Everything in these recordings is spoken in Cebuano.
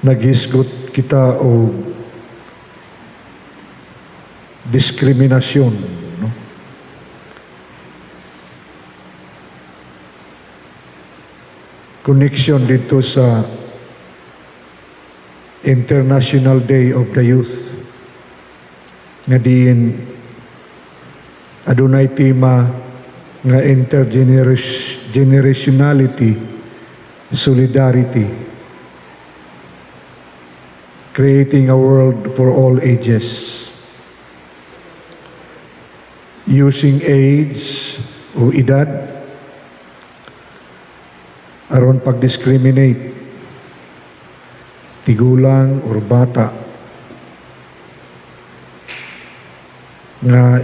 Naghisgot kita og diskriminasyon, no? Connection dito sa International Day of the Youth nga diin adunay tema nga intergenerationality, solidarity, creating a world for all ages, using age o edad aron pag-discriminate tigulang or bata nga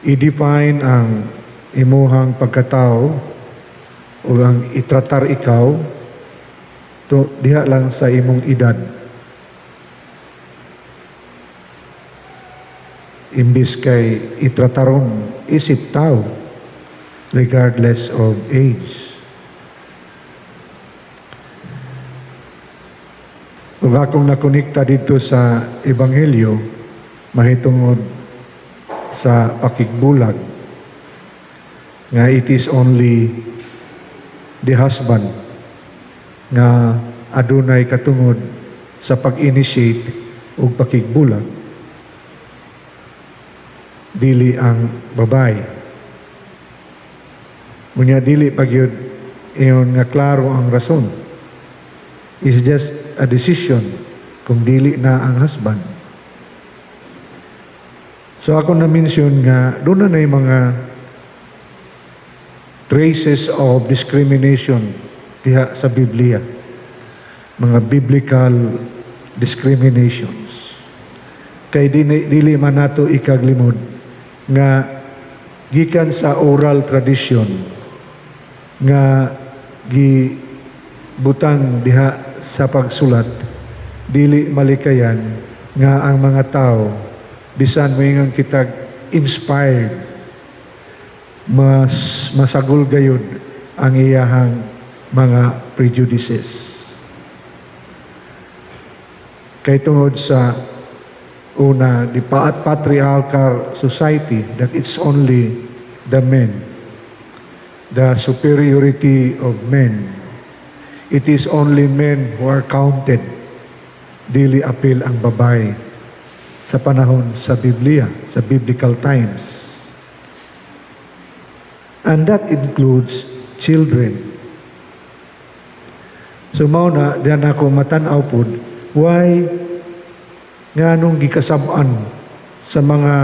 i-define ang imuhang pagkatao o ang itratar ikaw to diha lang sa imong edad, imbis kay itrataron isip tao regardless of age. Ug akong nakonekta dito sa Ebanghelyo mahitungod sa pakigbulag nga it is only the husband nga adunay katungod sa pag-initiate og pakigbulag, dili ang babae. Unya dili pa gyud ingon nga klaro ang rason. It's just a decision kung dili na ang husband. So ako na-mention nga doon na yung mga traces of discrimination diha sa Biblia. Mga biblical discriminations. Kay dili man nato ikaglimod nga gikan sa oral tradition nga gibutang diha sa pagsulat, dili malikayan nga ang mga tao bisan moingon kitag inspired, mas masagol gayud ang iyahang mga prejudices. Kay tungod sa una, the patriarchal society, that it's only the men, the superiority of men. It is only men who are counted. Dili apil ang babae sa panahon sa Biblia, sa biblical times. And that includes children. So mao na, diyan ako matan-aw pod, why nga nung gikasab-an sa mga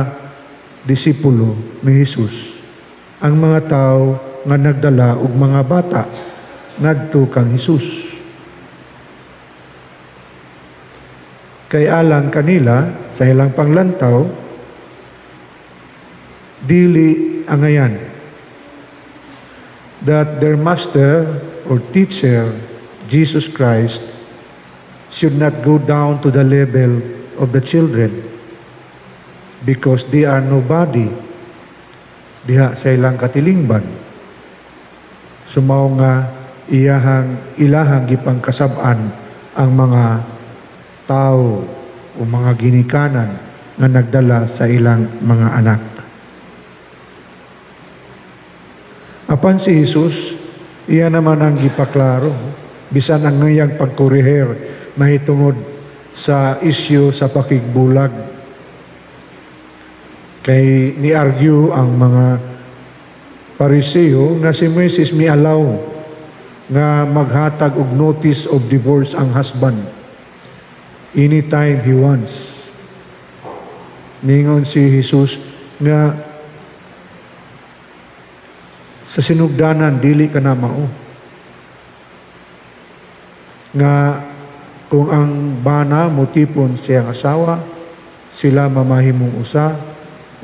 disipulo ni Jesus ang mga tao nga nagdala og mga bata ngadto kang Jesus? Kay alang kanila sa ilang panglantaw, dili angayan that their master or teacher Jesus Christ should not go down to the level of the children because they are nobody diha sa ilang katilingban. Sumaw nga iyahang ilahang gipangkasab-an ang mga tao o mga ginikanan nga nagdala sa ilang mga anak. Apan si Jesus, iya naman ang gipaklaro, bisan ang ngayang pagkoreher mahitungod sa isyu sa pakigbulag. Kay ni-argue ang mga Pariseo nga si Moises mialaw nga maghatag og notice of divorce ang husband anytime he wants. Ningon si Jesus nga sa sinugdanan dili ka na mao. Nga kung ang bana motipon siyang asawa, sila mamahimong usa,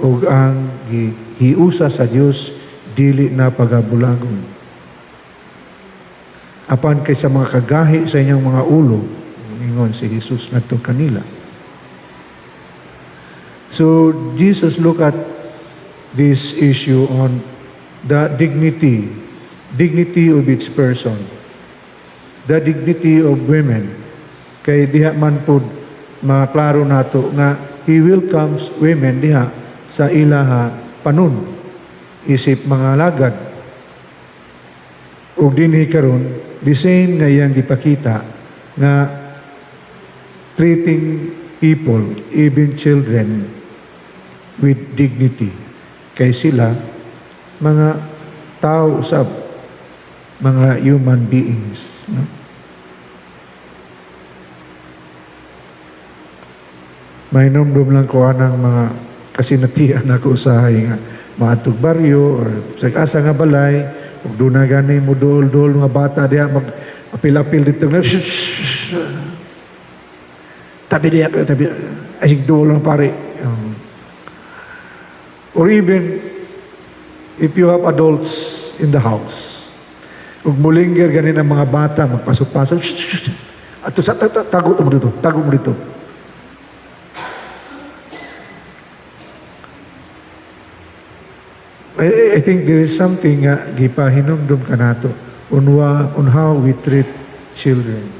ug ang gihiusa sa Dios dili na pagabulagon. Apan kay sa mga kagahi sa inyong mga ulo, ingon si Jesus ngadto kanila. So Jesus look at this issue on the dignity of each person. the dignity of women. Kay diha man pud maklaro nato nga he welcomes women diha sa ilaha panon isip mga lagad. Ug dinhi karon, the same nga iyang gipakita nga treating people, even children, with dignity. Kay sila mga tao usab, mga human beings. No? Mahinomdom lang ko anang mga kasinatian ako usahay nga maadtog baryo or sa asa nga balay ug duna gani mo duol-duol nga bata diha, mag apil-apil dito nga, "Shh, shh, tabi diha, tabi." Ay, duol lang pare. Or even if you have adults in the house ug mulinger gani ang mga bata, magpasok-pasok, "Shh, shh, shh. Ato sa tago mo dito, tago mo dito." I think there is something nga gipahinumdum kanato on how we treat children.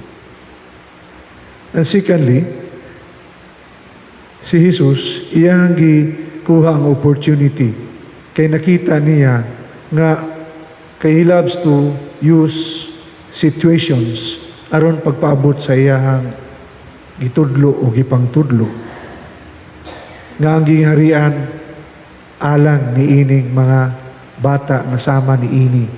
And secondly, si Jesus, iyang gikuha ang opportunity kay nakita niya nga kay he loves to use situations aron pagpaabot sa iyahang gitudlo o gipangtudlo nga ang gingharian alang niining mga bata nga sama niini,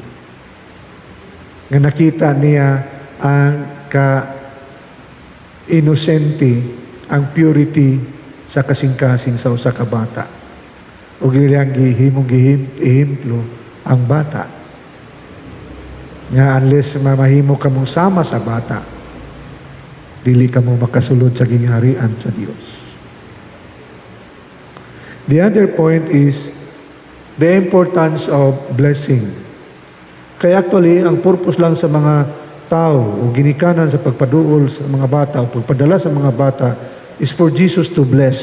nga nakita niya ang ka inosente, ang purity sa kasing-kasing sa usa ka bata, ug iyang gihimong ehemplo ang bata nga unless mamahimo ka mong sama sa bata, dili ka mo makasulod sa gingharian sa Dios. The other point is the importance of blessing. Kaya actually, ang purpose lang sa mga tao o ginikanan sa pagpaduol sa mga bata o pagpadala sa mga bata is for Jesus to bless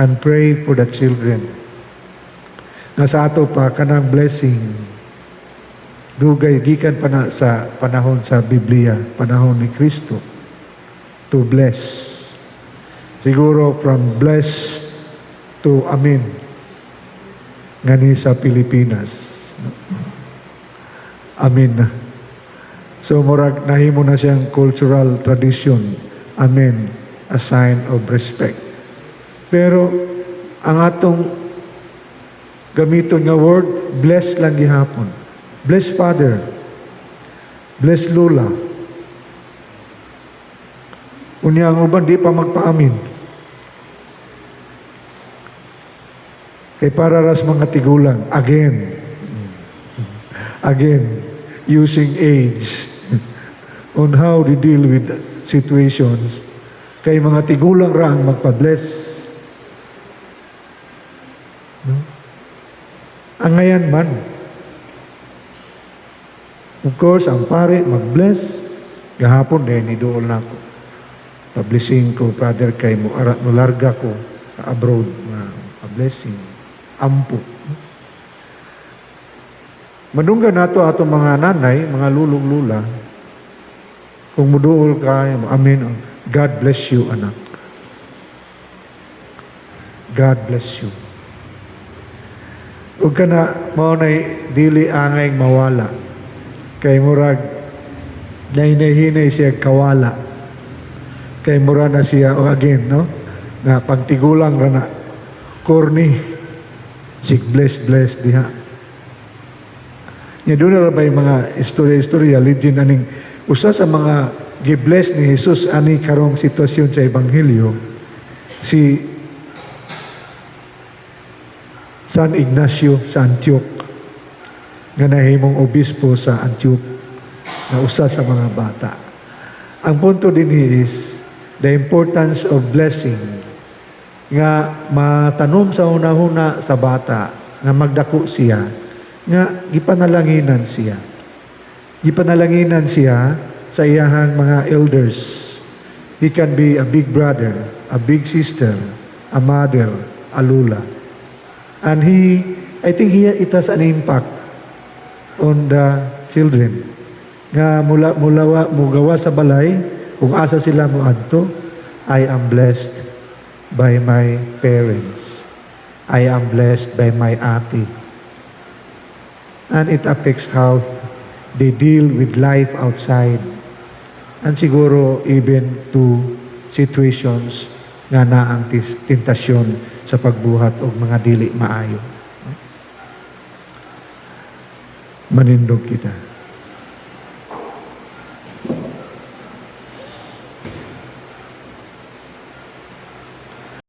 and pray for the children. Nga sa ato pa, kanang blessing, dugay gikan pa na sa panahon sa Biblia, panahon ni Kristo, to bless. Siguro from bless to amen ngani sa Pilipinas. Amen na. So murag nahimo na siyang cultural tradition. Amen, a sign of respect. Pero ang atong gamiton nga word, bless lang gihapon. Bless father. Bless lola. Unya ang uban di pa magpaamin. Kay para ras mga tigulang, again, again, using age on how they deal with situations. Kay mga tigulang ra ang magpa-bless. No? Ang ngayan man. Of course, ang pare mag-bless. Gahapon din, niduol na ako. Pa-blessing ko, Father, kay mo, ara, mo larga ko sa abroad nga pa-blessing. Ampo. Madunggan nato ato mga nanay, mga lulong lula. Kung muduol ka, amen. God bless you, anak. God bless you. Ug kana mao nay dili angay mawala. Kay murag nahinay-hinay siya kawala. Kay mura na siya, oh, again, no? Na pagtigulang ra na corny. Sig bless bless diha. Nya doon na ba yung mga istorya-istorya, legend aning usa sa mga gi-bless ni Jesus ani karong sitwasyon sa ebanghelyo, si San Ignacio sa Antioch, nga nahimong obispo sa Antioch, na usa sa mga bata. Ang punto din is the importance of blessing nga matanom sa hunahuna sa bata nga magdako siya nga gipanalanginan siya. Gipanalanginan siya sa iyahang mga elders. He can be a big brother, a big sister, a mother, a lola. And I think it has an impact on the children. Nga mula mulawa mugawa sa balay kung asa sila moadto, "I am blessed by my parents. I am blessed by my ate." And it affects how they deal with life outside. And siguro even to situations nga naa ang tentasyon sa pagbuhat og mga dili maayo. Manindog kita.